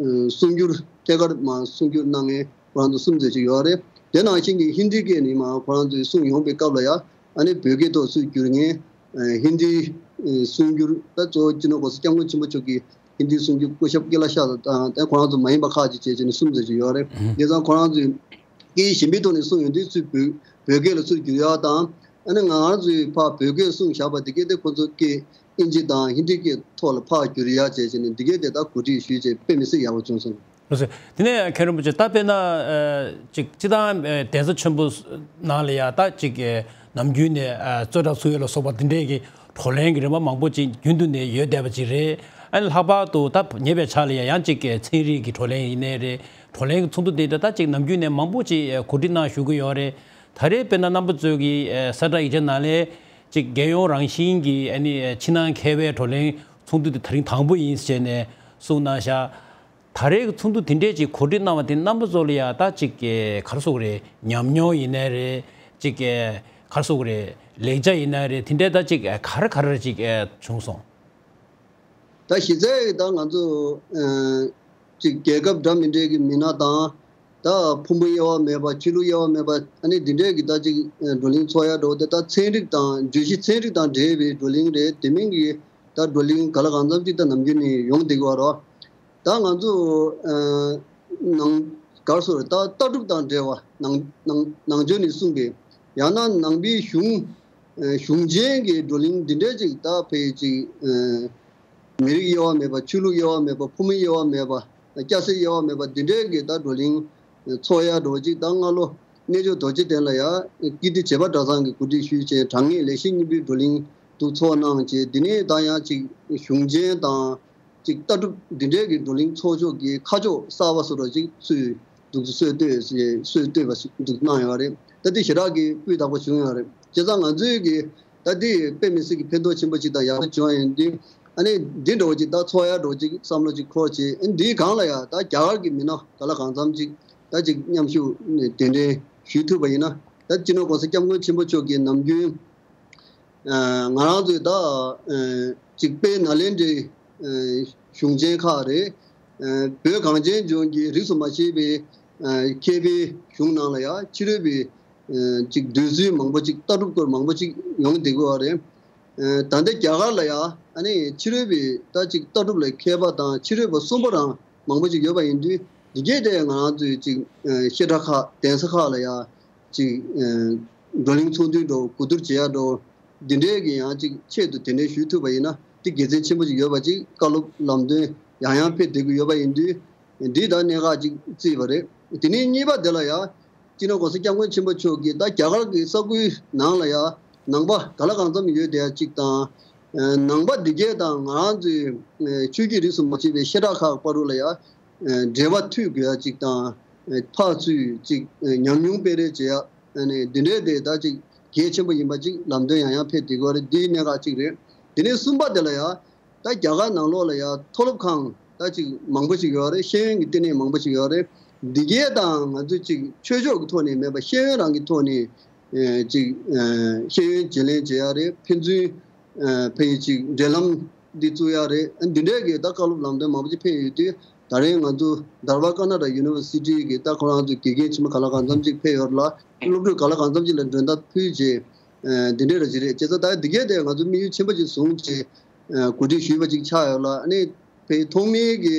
གསུང་སྒྱུར་ཐད་ཀར་མར་གསུང་སྒྱུར་གནང་མཁན་ཁོ་རང་ཚོ་གསུམ་ཙམ་ཅིག་ཡོད་རེད། དེ་ནང་བཞིན་གྱི་ཧིན་དི་སྐད་ནས་མར་ཁོ་རང་ཚོས་གསུངས་ཡོང་པའི་སྐབས་ལ་ཡང་ཨ་ནི་བོད་སྐད་ཐོག་ཚུར་བསྒྱུར་མཁན་ཨ་ཧིན་དིའི་ཨ་གསུང་སྒྱུར་ད་གཙོ་བོ་སྤྱི་ནོར་༸གོང་ས་༸སྐྱབས་མགོན་ཆེན་པོ་མཆོག་གི་ཧིན་དིའི་གསུང་སྒྱུར་སྐུ་ཞབས་ཀེ་ལ་ཤ་དང་དེ་ཁོ་རང་ཚོ་མ་ཡིན་པ་ཁག་ཅིག་བྱས་བྱས་ནས་གསུམ་ཙམ་ཅིག་ཡོད་རེད། ཨུ་ཧུམ། དེ་ཙང་ཁོ་རང་ཚོས་སྐད་ཡིག་གཞན་པའི་ཐོག་ནས་གསུངས་ཡོང་དུས་ཚུར་བོད་བོད་སྐད་ལ་ཚུར་བསྒྱུར་ཡག་དང་ཨ་ནི་ང་རང་ཚོས་ཕར་བོད་སྐད་གསུངས་བཞག་པ་དེ་གས་དེ་ཁོ་ཚོ་སྐད་དབྱིན་ཇི་དང་ཧིན་དི་སྐད་ཐོག་ལ་ཕར་བསྒྱུར་ཡག་བྱས་བྱས་ནས་འདི་གས་དེ་ད་གོ་སྒྲིག་ཞུས་བྱས་དཔེ་མི་སྲིད་ཡག་པོ་བྱུང་སོང་། ལགས་སོ། དེ་ནས་མཁན་རིན་པོ་ཆེ་ད་དཔེར་ན་ཨ་ཅིག་སྤྱི་བཏང་ཨ་གདན་ས་ཆེན་པོ་ནང་ལ་ཡ་ད་ཅིག་ཨ་ནམ་རྒྱུན་ནས་ཨ་རྩོད་གྲགས་ཚུགས་ཡོད་ལ་སོགས་པ་དེ་འདྲས་ཀྱི་བགྲོ་གླེང་གི་རིམ་པ་མང་པོ་ཅིག་རྒྱུན་དུ་ནས་ཡོད་བསྡད་པ་ཅིག་རེད། ཨ་ནི་ལྷག་པར་དུ་ད་ཉེ་བའི་ཆར་ལ་ཡ་ཡང་ཅིག་ཚན་རིག་གི་བགྲོ་གླེང་ཡིན་ནའི་རེད། བགྲོ་གླེང་གི་ཚོགས་འདུ་དེ་འདྲ་ད་ཅིག་ནམ་རྒྱུན་ནས་མང་པོ་ཅིག་གོ་སྒྲིག་གནང་བཞུགས་ཀྱི་ཡོད་རེད། ད་རེས་དཔེར་ན་རྣམ་པ་ཚོས་ཀྱི་ཨ་གསལ་བསྒྲགས་ཡིག་ཆ་ནང་ལས་ཅིག་རྒྱལ་ཡོངས་རང་བཞིན་གྱི་ཨ་ནི་ཕྱི་ནང་མཁས་པའི་བགྲོ་གླེང་ཚོགས་འདུ་དེ་ད་རིང་དང་པོ་ཡིན་ཟེར་ནས་གསུངས་གནང་ཤག་ད་རེས་ཀྱི་ཚོགས་འདུ་དེ་འདྲས་ཅིག་གོ་སྒྲིག་གནང་བ་དེ་རྣམ་པ་ཚོ་ལ་ཡ་ད་ཅིག་ག་རེ་ཟེར་དགོས་རེད། ཉམས་མྱོང་ཡིན་ནའི་རེད། ཅིག་ག་རེ་ཟེར་དགོས་རེད། ལེགས་ཆ་ཡིན་ནའི་རེད། དེ་འདྲས་ད་ཅིག་ག་རེ་ག་རེ་ཅིག་བྱུང་སོང་། ད་གཞི་རྩའི་ད་ང་ཚོ་ཨ་ཅིག་རྒྱལ་ཁབ་འདྲ་མི་འདྲའི་གི་མི་སྣ་དང་ད་ཕུང་པོ་དབྱེ་བ་མེད་པ་ཆོས་ལུགས་དབྱེ་བ་མེད་པ་ཨ་ནི་འདི་འདྲས་གི་ད་ཅིག་བགྲོ་གླེང་ཚོགས་ཡ་འགྲོ་དེ་ད་ཚན་རིག་དང་བརྗོད་གཞི་ཚན་རིག་དང་འབྲེལ་བའི་བགྲོ་གླེང་རེད། དེ་མིན་གི་ད་བགྲོ་གླེང་ག་ལ་གང་འཚམ་ཅིག་ད་ནམ་རྒྱུན་ནས་ཡོང་བསྡད་ཀྱི་ཡོད་རེད། ད་ང་ཚོ་ཨ་ནང་ག་རེ་ཟེར་ད་ལྟ་གྲུབ་དང་འབྲེལ་བ་ནང་ནང་ནང་ཆོས་ནས་གསུངས་པའི་ཡང་ན་ནང་པའི་གཞུང་ཨ་གཞུང་ཆེན་གྱི་བགྲོ་གླེང་འདི་འདྲས་ཅིག་ད་ཕལ་ཆེར་ཅིག་ཨ་མི་རིགས་དབྱེ་བ་མེད་པ་ཆོས་ལུགས་དབྱེ་བ་མེད་པ་ཕོ་མོའི་དབྱེ་བ་མེད་པ་སྐྱ་སེར་དབྱེ་བ་མེད་པ་འདི་འདྲས་ཀྱི་ད་བགྲོ་གླེང་ཚོགས་ཡ་འགྲོ་ཅིག་ད་སྔ་ལོ་གནས་མཆོག་རྡོ་རྗེ་གདན་ལ་ཡ་ཀིརྟི་བྱེས་པ་གྲྭ་ཚང་གི་གོ་སྒྲིག་ཞུས་བྱས་དྲང་ངེས་ལེགས་བཤད་སྙིང་པོའི་བགྲོ་གླེང་འདུག་ཚོགས་གནང་བྱས་འདི་ནས་ད་ཡང་ཅིག་གཞུང་ཆེན་དང་། ཅིག་ལྟ་གྲུབ་འདི་འདྲའི་གི་བགྲོ་གླེང་ཚོགས་ཕྱོགས་ཀྱི་ཁ་ཕྱོགས་གསར་པ་བཟོ་འདྲ་ཅིག་ཚུར་འདུག་སེ་སྲོལ་བཏོད་ཞེས་སྲོལ་བཏོད་པ་ཞིག་འདུག་གནང་ཡོད་རེད། ད་དེ་ཞེ་དྲག་གི་སྤུས་དག་པོ་བྱུང་ཡོད་རེད། བྱས་ཙང་ང་ཚོའི་གི་ད་དེ་དཔེ་མི་སྲིད་ཀྱི་ཕན་ཐོགས་ཆེན་པོ་ཅིག་དང་ཡག་པོ་བྱུང་ཡོད་དུས། ཨ་ནི་འདི་འདྲ་བོ་ཅིག་ད་ཚོགས་ཡག་འདྲ་བོ་ཅིག་བསམ་བློ་ཅིག་འཁོར་བྱས། ཨ་ནི་འདིའི་སྒང་ལ་ཡ་ད་རྒྱ་གར་གྱི་མི་སྣ་ག་ལ་གང་འཚམ་ཅིག་ད་ཅིག་མཉམ་ཞུགས་གདན་འདྲེན་ཞུ་ཐུབ་པ་ཡིན་ན། ད་སྤྱི་ནོར་༸གོང་ས་༸སྐྱབས་མགོན་ཆེན་པོ་མཆོག་གིས་ནམ་རྒྱུན་ཨ་ང་རང་ཚོའི་ད་ཨ་ཅིག་དཔལ་ནཱ་ལེནྡྲའི་ཨ་གཞུང་ཆེན་ཁག་རེད། ཨ་བོད་གངས་ཅན་ལྗོངས་ཀྱི་རིས་སུ་མ་ཆད་པའི་ཨ་མཁས་པའི་གཞུང་ནང་ལ་ཡ་ཕྱི་རོལ་པའི་ཨ་ཅིག་འདོད་ཚུལ་མང་པོ་ཅིག་ལྟ་གྲུབ་སྐོར་མང་པོ་ཅིག་ཡོང་བསྡད་ཀྱི་ཡོད་རེད། ཨ་ད་ལྟ་རྒྱ་གར་ལ་ཡ་ཨ་ནི་ཕྱི་རོལ་པའི་ད་ཅིག་ལྟ་གྲུབ་ལ་མཁས་པ་དང་ཕྱི་རོལ་པ་གསུམ་པོ་རང་མང་པོ་ཅིག་ཡོད་པ་ཡིན་དུས། འདི་གས་དེ་ང་རང་ཚོས་ཅིག་ཨ་བཤད་གྲྭ་ཁག་གདན་ས་ཁག་ལ་ཡ་ཅིག་ཨ་བགྲོ་གླེང་ཚོགས་འདུའི་འགྲོ་གོ་བསྡུར་བྱེད་ཡ་འགྲོ་འདི་འདྲའི་གི་ཡང་ཅིག་ཆེད་དུ་གདན་འདྲེན་ཞུ་ཐུབ་པ་ཡིན་ན་དེ་དགེ་མཚན་ཆེན་པོ་ཅིག་ཡོད་པ་ཅིག་བཀའ་སློབ་ལམ་སྟོན་ཡང་ཡང་ཕེབས་བསྡད་ཀྱི་ཡོད་པ་ཡིན་དུས། འདི་ད་གནད་འགག་ཅིག་བརྩིས་པ་རེད། དེ་ནས་གཉིས་པ་དེ་ལ་ཡ་སྤྱི་ནོར་༸གོང་ས་༸སྐྱབས་མགོན་ཆེན་པོ་མཆོག་གིས་ད་རྒྱ་གར་གྱི་ས་ཁུལ་ནང་ལ་ཡ་ནང་པ་ག་ལ་གང་འཚམ་ཡོད་བསྡད་ཡ་ཅིག་དང་། ཨ་ནང་པ་འདི་གས་དང་ང་རང་ཚོའི་ཨ་ཆོས་བརྒྱུད་རིས་སུ་མ་ཆད་པའི་བཤད་གྲྭ་ཁག་བར་དུ་ལ་ཡ་ཨ་འབྲེལ་བ་མཐུད་དགོས་ཡ་ཅིག་དང་། ཨ་ཕར་ཚུར་ཅིག་ཨ་ཉམས་མྱོང་སྤེལ་རེས་བྱེད་ཡ། ཨ་ནི་འདི་འདྲའི་དེ་ད་ཅིག་གལ་ཆེན་པོ་ཡིན་པ་ཅིག་ལམ་སྟོན་ཡང་ཡང་ཕེབས་བསྡད་ཀྱི་ཡོད་རེད། འདི་གནད་འགག་ཅིག་རེད། དེ་ནས་གསུམ་པ་དེ་ལ་ཡ་ད་རྒྱ་གར་ནང་ལོགས་ལ་ཡ་མཐོ་སློབ་ཁང་ད་ཅིག་མང་པོ་ཞིག་ཡོད་རེད། ཤེས་ཡོན་གྱི་བསྟི་གནས་མང་པོ་ཞིག་ཡོད་རེད། འདི་གས་དང་ང་ཚོས་ཅིག་ཆོས་ཕྱོགས་ཀྱི་ཐོག་ནས་མེད་པ་ཤེས་ཡོན་རང་གི་ཐོག་ནས་ཨེ་ཅིག་ཨེ་ཤེས་ཡོན་བརྗེ་ལེན་བྱེད་ཡ་རེད། ཕན་ཚུན་ཨེ་ཕན་ཡོན་ཅིག་འབྲེལ་ལམ་འདི་བཙུགས་ཡ་རེད། ཨ་འདི་འདྲའི་གི་ད་བཀའ་སློབ་ལམ་སྟོན་མང་པོ་ཅིག་ཕེབས་ཡོད་དུས། ད་རེས་ང་ཚོ་དྷརྦྷ་ཀར་ན་ཊ་ཀ་ཡུ་ནི་ཝར་སི་ཊི་གི་ད་ཁོ་རང་ཚོ་དགེ་རྒན་ཆེན་མོ་ག་ལ་གང་འཚམ་ཅིག་ཕེབས་ཡོད་ལ། སློབ་ཕྲུག་ག་ལ་གང་འཚམ་ཅིག་ལ་མགྲོན་བརྡ་ཕུལ་རྗེས། ཨ་འདི་འདྲའི་ར་ཅིག་རེད། བྱས་ཙང་ད་འདི་གས་དེ་ང་ཚོ་དམིགས་ཡུལ་ཆེན་པོ་ཅིག་བཟུང་རྗེས་ཨ་གོ་སྒྲིག་ཞུས་པ་ཅིག་ཆགས་ཡོད་ལ། ཨ་ནི་དཔེ་ཐོག་མའི་གི་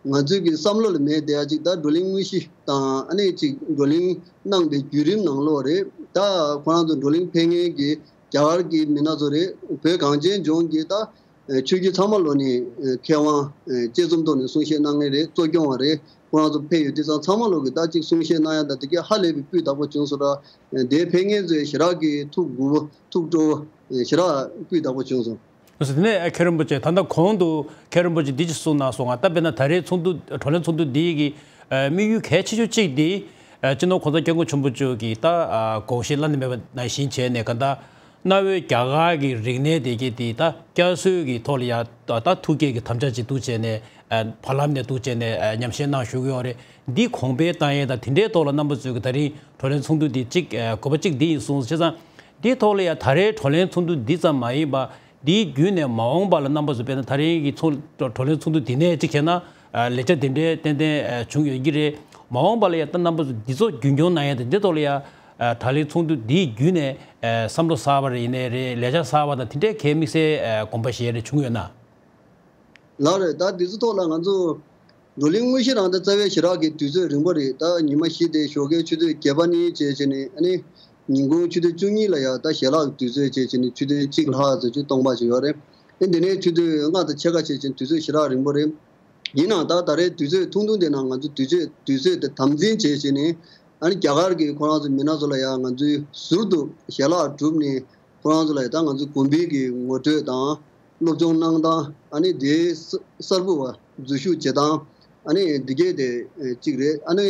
ང་ཚོའི་གི་བསམ་བློ་ལ་མེད་བསྡད་ཡ་ཅིག་ད་བགྲོ་གླེང་དངོས་གཞི་དང་། ཨ་ནི་ཅིག་བགྲོ་གླེང་གནང་པའི་བརྒྱུད་རིམ་ནང་ལོགས་རེད། ད་ཁོ་རང་ཚོ་བགྲོ་གླེང་ཕེབས་མཁན་གི་རྒྱ་གར་གི་མི་སྣ་ཚོ་རེད། བོད་གངས་ཅན་ལྗོངས་གི་ད་ཆོས་བརྒྱུད་ཚང་མ་ལོ་ནས་མཁས་དབང་དཔྱད་རྩོམ་ཐོག་ནས་གསུང་བཤད་གནང་མཁན་རེད། གཙོ་སྐྱོང་བ་རེད། ཁོ་རང་ཚོ་ཕེབས་ཡོད་དུས་ཙང་ཚང་མ་ལོ་གི་ད་ཅིག་གསུང་བཤད་གནང་ཡ་ད་དེ་གས་ཧ་ལས་པའི་སྤུས་དག་པོ་བྱུང་སོང་ར། དེ་ཕེབས་མཁན་ཚོའི་ཞེ་དྲག་གི་ཐུགས་མགུ་པོ་ཐུགས་སྤྲོ་བོ་ཞེ་དྲག་སྤུས་དག་པོ་བྱུང་སོང་། ལགས་སོ། དེ་ནས་མཁན་རིན་པོ་ཆེ་ད་ལྟ་གོང་དུ་མཁན་རིན་པོ་ཆེ་འདི་ཅིག་གསུངས་གནང་སོང་ང་། ད་དཔེར་ན་ད་རེས་ཚོགས་འདུ་བགྲོ་གླེང་ཚོགས་འདུ་འདི་གི་དམིགས་ཡུལ་གལ་ཆེ་ཤོས་གཅིག་འདི་སྤྱི་ནོར་༸གོང་ས་༸སྐྱབས་མགོན་ཆེན་པོ་མཆོག་གིས་ད་དགོངས་བཞེས་གནང་བསྡད་མེད་པ་ནང་བཞིན་བྱས་ནས། ག་ད་གནའ་བོའི་རྒྱ་གར་གྱི་རིག་གནས་དེ་གས་དེ་ད་བསྐྱར་གསོའི་གི་ཐོག་ལ་ཡ་ད་ཐུགས་བསྐྱེད་ཀྱི་དམ་བཅའ་ཅིག་འདུག་བྱས་ནས། བར་ལམ་ནས་འདུག་བྱས་ནས་ཉམས་བཞེས་གནང་བཞུགས་ཡོད་རེད། འདི་གོང་འཕེལ་བཏང་ཡས་དང་དེ་འདྲའི་ཐོག་ལ་རྣམ་པ་ཚོས་ཀྱི་ད་རིང་བགྲོ་གླེང་ཚོགས་འདུ་འདི་གཅིག་དགོས་པ་གཅིག་འདི་ཡིན་གསུངས། བྱས་ཙང་འདིའི་ཐོག་ལ་ཡ་ད་རེས་བགྲོ་གླེང་ཚོགས་འདུ་འདི་ཙམ་མ་ཡིན་པ། འདིའི་བརྒྱུད་ནས་མ་འོངས་པ་ལ་རྣམ་པ་ཚོ་དཔེར་ན་ད་རིང་གི་ཚོགས་བགྲོ་གླེང་ཚོགས་འདུ་འདི་ནས་གཅིག་བྱས་ན་ལས་འཆར་འདི་འདྲའི་ཏན་ཏན་བྱུང་ཡོད་ཀྱི་རེད། མ་འོངས་པ་ལ་ཡ་ད་རྣམ་པ་ཚོ་འདི་ཚོ་རྒྱུན་འཁྱོངས་གནང་ཡ་དང་འདི་ཐོག་ལ་ཡ་བགྲོ་གླེང་ཚོགས་འདུ་འདིའི་བརྒྱུད་ནས་བསམ་བློ་གསར་པ་རེ་ཡིན་ནའི་རེད། ལས་འཆར་གསར་པ་དང་དེ་འདྲའི་གལ་དམིགས་བསལ་དགོངས་པ་བཞེས་རེ་བྱུང་ཡོད་ན། ལགས་རེད། ད་འདི་ཚོ་ཐོག་ལ་ང་ཚོ་བགྲོ་གླེང་དངོས་གཞི་རང་ད་རྩ་བའི་ཞེ་དྲག་གི་དུས་ཚོད་རིང་པོ་རེད། ད་ཉི་མ་བཞི་དེ་ཞོགས་ཀའི་ཆུ་ཚོད་བརྒྱད་པ་ནས་བྱས་བྱས་ནས། ཨ་ནི་ཉིན་གུང་ཆུ་ཚོད་བཅུ་གཉིས་ལ་ཡ་ད་ཞལ་ལག་གི་དུས་ཚོད་བྱས་བྱས་ནས་ཆུ་ཚོད་གཅིག་ལྷག་ཙམ་ཅིག་སྟོང་པ་ཅིག་ཡོད་རེད། ཨ་འདི་ནས་ཆུ་ཚོད་ལྔ་དང་ཕྱེད་ཀ་བྱས་བྱས་དུས་ཚོད་ཞེ་དྲག་རིང་པོ་རེད། ཡིན་ནའང་ད་ད་རེས་དུས་ཚོད་ཐུང་ཐུང་དེ་ནང་ང་ཚོ་དུས་ཚོད་དུས་ཚོད་དེ་དམ་འཛིན་བྱས་བྱས་ནས། ཨ་ནི་རྒྱ་གར་གྱི་ཁོ་རང་ཚོ་མི་སྣ་ཚོ་ལ་ཡ་ང་ཚོས་ཟུར་དུ་ཞལ་ལག་བསྒྲུབས་ནས། ཁོ་རང་ཚོ་ལ་ཡ་ད་ང་ཚོ་དགོན་པའི་གི་ངོ་སྤྲོད་དང་། སློབ་སྦྱོང་གནང་སྟངས། ཨ་ནི་དེའི་གསར་བུ་བ་འཛུལ་ཞུགས་བྱེད་སྟངས། ཨ་ནི་འདི་གས་དེ་གཅིག་རེད། ཨ་ནི་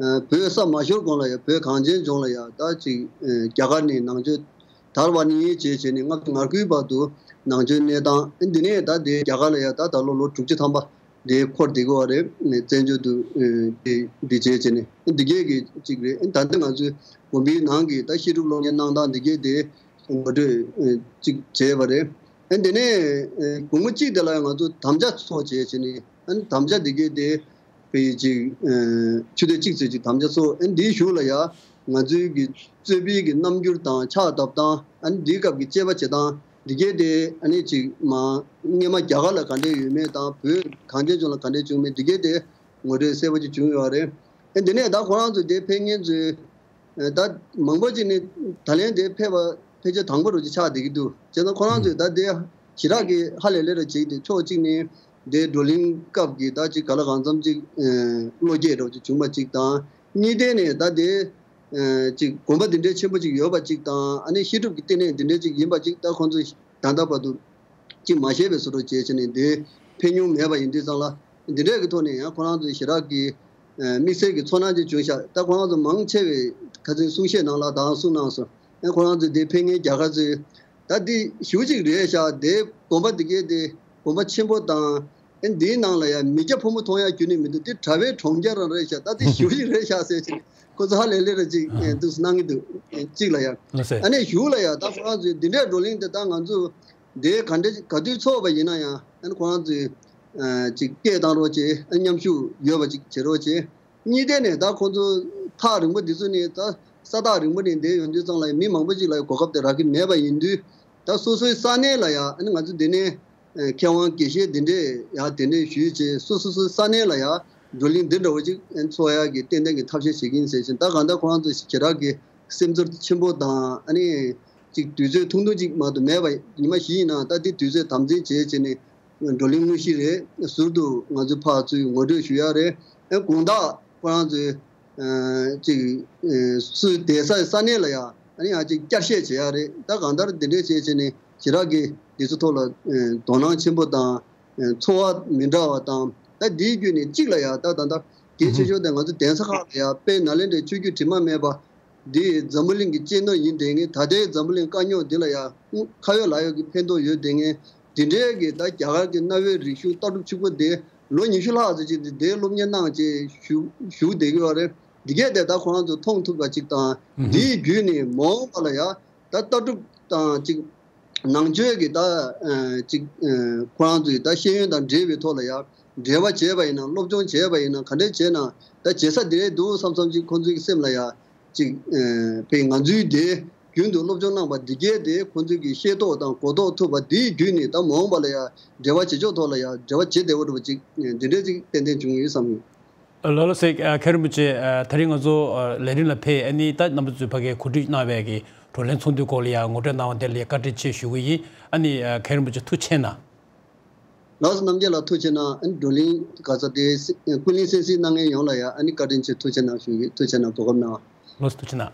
བོད་ས་མ་ཤོར་གོང་ལ་ཡ་བོད་གངས་ཅན་ལྗོངས་ལ་ཡ་ད་ཅིག་རྒྱ་གར་ནས་ནང་ཆོས་དར་བ་ནས་བྱས་བྱས་ནས་སྔ་ཕྱི་ངར་སྐུལ་བར་དུ་ནང་ཆོས་གནས་སྟངས། ཨ་འདི་ནས་ད་དེ་རྒྱ་གར་ལ་ཡ་ད་ད་ལོ་ལོ་དྲུག་ཅུ་ཐམ་པ་དེ་འཁོར་བསྡད་ཀྱི་ཡོད་རེད། བཙན་བྱོལ་དུ་ཨེ་དེ་འདི་བྱས་བྱས་ནས་འདི་གས་ཀྱི་གཅིག་རེད། ད་ལྟ་ང་ཚོའི་དགོན་པའི་ནང་གི་ད་བཤད་སྒྲུབ་སློབ་གཉེར་གནང་སྟངས་འདི་གས་དེ་ངོ་སྤྲོད་ཨེ་གཅིག་བྱས་པ་རེད། ཨེ་དེ་ནས་ཨེ་དགོང་མོ་གཅིག་དེ་ལ་ང་ཚོ་དམ་བཅའ་ཚོགས་བྱས་བྱས་ནས། ཨེ་དམ་བཅའ་འདི་གས་དེ་དཔེ་གཅིག་ཨེ་ཆུ་ཚོད་གཅིག་ཙམ་ཅིག་དམ་བཅའ་ཚོགས། ཨེ་འདིའི་གཞུག་ལ་ཡ་ང་ཚོའི་གི་རྩོད་པའི་གི་རྣམ་འགྱུར་དང་ཕྱག་བརྡབ་སྟངས། ཨ་ནི་འདིའི་སྐབས་ཀྱི་དཔྱད་པ་བྱེད་སྟངས་འདི་གས་དེ་ཨ་ནི་ཅིག་མ་སྔས་མ་རྒྱ་གར་ལ་ག་འདྲས་ཡོད་མེད་དང་། བོད་གངས་ཅན་ལྗོངས་ལ་ག་འདྲས་བྱུང་མེད་འདི་གས་དེ་ངོ་སྤྲོད་གསལ་པོ་ཅིག་བྱུང་ཡོད་རེད། ཨ་འདི་ནས་ད་ཁོ་རང་ཚོ་དེ་ཕེབས་མཁན་ཚོའི་ཨ་ད་མང་པོ་ཅིག་ནི་ད་ལན་དེ་ཕེབས་པ་ཕལ་ཆེར་དང་པོ་རུ་ཅིག་ཆགས་བསྡད་ཀྱི་འདུག་བྱས་ཙང་ཁོ་རང་ཚོས་ད་དེ་ཞེ་དྲག་གི་ཧ་ལས་ལས་ར་བྱེད་ཀྱི་འདུག་ཕྱོགས་གཅིག་ནས་དེ་བགྲོ་གླེང་སྐབས་ཀྱི་ད་ཅིག་ག་ལ་གང་འཚམ་ཅིག་ཨ་བློ་སྐྱེད་འདྲ་བོ་ཅིག་བྱུང་བ་ཅིག་དང་། གཉིས་ཐད་ནས་ད་དེ་ཨ་ཅིག་དགོན་པ་འདི་འདྲའི་ཆེན་པོ་ཅིག་ཡོད་པ་ཅིག་དང་། ཨ་ནི་བཤད་སྒྲུབ་ཀྱི་ལྟེ་གནས་འདི་འདྲའི་ཅིག་ཡིན་པ་ཅིག་ད་ཁོང་ཚོས་ད་ལྟ་བར་དུ་ཅིག་མ་ཤེས་པའི་བཟོ་འདྲ་བྱས་བྱས་ནས་དེ་ ཕེབས་མྱོང་མེད་པ་ཡིན་དུས་ཙང་ལ། འདི་འདྲའི་གི་ཐོག་ནས་ཡང་ཁོ་རང་ཚོའི་ཞེ་དྲག་གི་དམིགས་བསལ་གྱི་ཚོར་སྣང་ཅིག་བྱུང་ཤག་ད་ཁོ་རང་ཚོ་མང་ཆེ་བས་ཁ་སང་གསུང་བཤད་ནང་ལ་ད་གསུངས་གནང་སོང་། ཡང་ཁོ་རང་ཚོ་འདི་ཕེབས་མཁན་རྒྱ་གར་ཚོའི་ད་འདི་ཞེ་པོ་ཅིག་རེད་ཤག་དེ་དགོན་པ་འདི་གའི་དེ་དགོན་པ་ཆེན་པོ་དང་། ཨེ་འདིའི་ནང་ལ་ཡང་མི་སྐྱ་ཕོ་མོ་མཐོང་ཡག་ཁྱོན་ནས་མི་འདུག་དེ་གྲྭ་པའི་གྲོང་ཁྱེར་རང་རེད་ཤག་ད་དེ་ཞེ་པོ་ཅིག་རེད་ཤག་ཟེར་ཅིག་ཁོ་ཚོ་ཧ་ལས་ལས་རེད་ཅིག་ཨེ་འདུག་སེ་གནང་གི་འདུག་ཨེ་གཅིག་ལ་ཡང་། ལགས་སེ། ཨ་ནི་གཞུག་ལ་ཡང་ད་ཁོ་རང་ཚོའི་འདི་འདྲའི་བགྲོ་གླེང་དེ་ད་ང་ཚོ་དེ་ག་འདྲ་ག་དུས་ཚོགས་པ་ཡིན་ན་ཡང་། ཨ་ནི་ཁོ་རང་ཚོའི་ཨ་ཅིག་སྐད་བཏང་རོགས་བྱེད། ཨ་མཉམ་ཞུགས་ཡོད་པ་ཅིག་བྱེད་རོགས་བྱེད། གཉིས་ཐད་ནས་ད་ཁོང་ཚོ་ཐག་རིང་པོ་འདི་ཚོ་ནས་ད་ས་ཐག་རིང་པོ་ནས་བསྡད་ཡོང་དུས་ཙང་ལ་མི་མང་པོ་ཅིག་ལ་གོ་སྐབས་དེ་རག་གི་མེད་པ་ཡིན་དུས། ད་སོ་སོའི་ས་གནས་ལ་ཡང་ཨ་ནི་ང་ཚོ་འདི་ནས་མཁས་དབང་དགེ་བཤེས་འདི་འདྲས་ཡང་གདན་འདྲེན་ཞུས་བྱས། སོ་སོ་སོའི་ས་གནས་ལ་ཡང་བགྲོ་གླེང་འདི་འདྲ་བོ་ཅིག་ཚོགས་ཡག་གི་ཏན་ཏན་གྱི་ཐབས་ཤེས་བྱེད་ཀྱི་ཡིན་ཟེར་བཞིན། ད་གང་ལྟར་ཁོ་རང་ཚོ་ཞེ་དྲག་གི་སེམས་ཚོར་ཆེན་པོ་དང་། ཨ་ནི་ཅིག་དུས་ཚོད་ཐུང་ཐུང་ཅིག་མ་གཏོགས་མེད་པ། ཉི་མ་བཞི་ཡིན་ན་ད་འདི་དུས་ཚོད་དམ་འཛིན་བྱས་བྱས་ནས་བགྲོ་གླེང་དངོས་གཞི་རེད། ཟུར་དུ་ང་ཚོས་ཕར་ཚུར་ངོ་སྤྲོད་ཞུ་ཡག་རེད། ཨ་དགོང་དག་ཁོ་རང་ཚོའི་ཨ་ཅིག་ཨ་སུ་བསྡད་སའི་ས་གནས་ལ་ཡང་ཨ་ནི་ཡང་ཅིག་བསྐྱར་བཤད་བྱེད་ཡག་རེད། ད་གང་ལྟར་འདི་འདྲས་བྱས་བྱས་ནས་ཞེ་དྲག་གི་འདི་ཚོ་ཐོག་ལ་ཨ་དོ་སྣང་ཆེན་པོ་དང་། ཨ་ཚོར་བ་མི་འདྲ་བ་དང་། ད་འདིའི་བརྒྱུད་ནས་གཅིག་ལ་ཡང་ད་ད་ལྟ་གལ་ཆེ་ཤོས་དེ་ང་ཚོ་གདན་ས་ཁག་ལ་ཡང་དཔལ་ནཱ་ལེནྡྲའི་ཆོས་བརྒྱུད་དྲི་མ་མེད་པ་འདི་འཛམ་བུ་གླིང་གི་གཅེས་ནོར་ཡིན་བསྡད་མཁན། ད་ལྟའི་འཛམ་བུ་གླིང་དཀའ་རྙོག་འདི་ལ་ཡང་ཁ་ཡོད་ལག་ཡོད་ཀྱི་ཕན་ཐོགས་ཡོད་བསྡད་མཁན། འདི་འདྲའི་གི་ད་རྒྱ་གར་གྱི་གནའ་བོའི་རིག་གཞུང་ལྟ་གྲུབ་ཕྱུག་པོ་དེ་ལོ་ཉི་ཤུ་ལྷག་ཙམ་ཅིག་དེ་དེ་སློབ་གཉེར་གནང་བྱས་བཞུགས་བཞུགས་བསྡད་ཀྱི་ཡོད་རེད། འདི་གས་དེ་ད་ཁོ་རང་ཚོ་མཐོང་ཐུབ་པ་ཅིག་དང་། འདིའི་བརྒྱུད་ནས་མ་འོངས་པ་ལ་ཡང་ད་ལྟ་གྲུབ་དང་ཅིག་ནང་ཆོས་ཀྱི་ད་ཨ་ཅིག་ཨ་ཁོ་རང་ཚོའི་ད་ཤེས་ཡོན་དང་འབྲེལ་བའི་ཐོག་ལ་ཡང་འབྲེལ་བ་བྱས་པ་ཡིན་ན། སློབ་སྦྱོང་བྱས་པ་ཡིན་ན། ག་འདྲས་བྱས་ན་ད་བྱེད་ས་དེ་འདུག་བསམ་བསམ་ཅིག་ཁོང་ཚོའི་སེམས་ལ་ཡང་ཅིག་ཨ་ཕའི་ང་ཚོའི་དེ་རྒྱུན་དུ་སློབ་སྦྱོང་གནང་བ་འདི་གས་དེ་ཁོང་ཚོའི་གི་ཤེས་རྟོགས་དང་གོ་རྟོགས་ཐུབ་པ་འདིའི་བརྒྱུད་ནས་ད་མ་འོངས་པ་ལ་ཡང་འབྲེལ་བ་བྱེད་ཕྱོགས་ཐོག་ལ་ཡང་འབྲེལ་བ་བྱེད་བདེ་བོ་འདྲ་བ་ཅིག་འདི་འདྲས་ཅིག་ཏན་ཏན་བྱུང་ཡོད་བསམ་ཡོད། ལགས་ལགས་སེ། ཨ་མཁན་རིན་པོ་ཆེ། ཨ་དེ་རིང་ང་ཚོ་ཨ་ལས་རིམ་ལ་ཕེབས། ཨ་ནི་ད་རྣམ་པ་ཚོས་ཕ་གིར་གོ་སྒྲིག་གནང་བའི་གི་བགྲོ་གླེང་ཚོགས་འདུའི་སྐོར་ལ་ཡང་ངོ་སྤྲོད་གནང་བ་དེ་ལ་ཡང་བཀའ་དྲིན་ཆེ་ཞུ་གི་ཡིན། ཨ་ནི་ཨ་མཁན་རིན་པོ་ཆེ་ཐུགས་རྗེ་གནང་། ལགས་སོ། རྣམ་རྒྱལ་ལགས་ཐུགས་རྗེ་གནང་། ཨ་ནི་བགྲོ་གླེང་ག་ས་དེ་སི་ཀུན་གླེང་གསན་གཟིགས་གནང་མཁན་ཡོངས་ལ་ཡང་ཨ་ནི་བཀའ་དྲིན་ཆེ། ཐུགས་རྗེ་གནང་ཞུ་གི། ཐུགས་རྗེ་གནང་། གོ་སྐབས་གནང་བ། ལགས་སོ། ཐུགས་རྗེ་གནང་།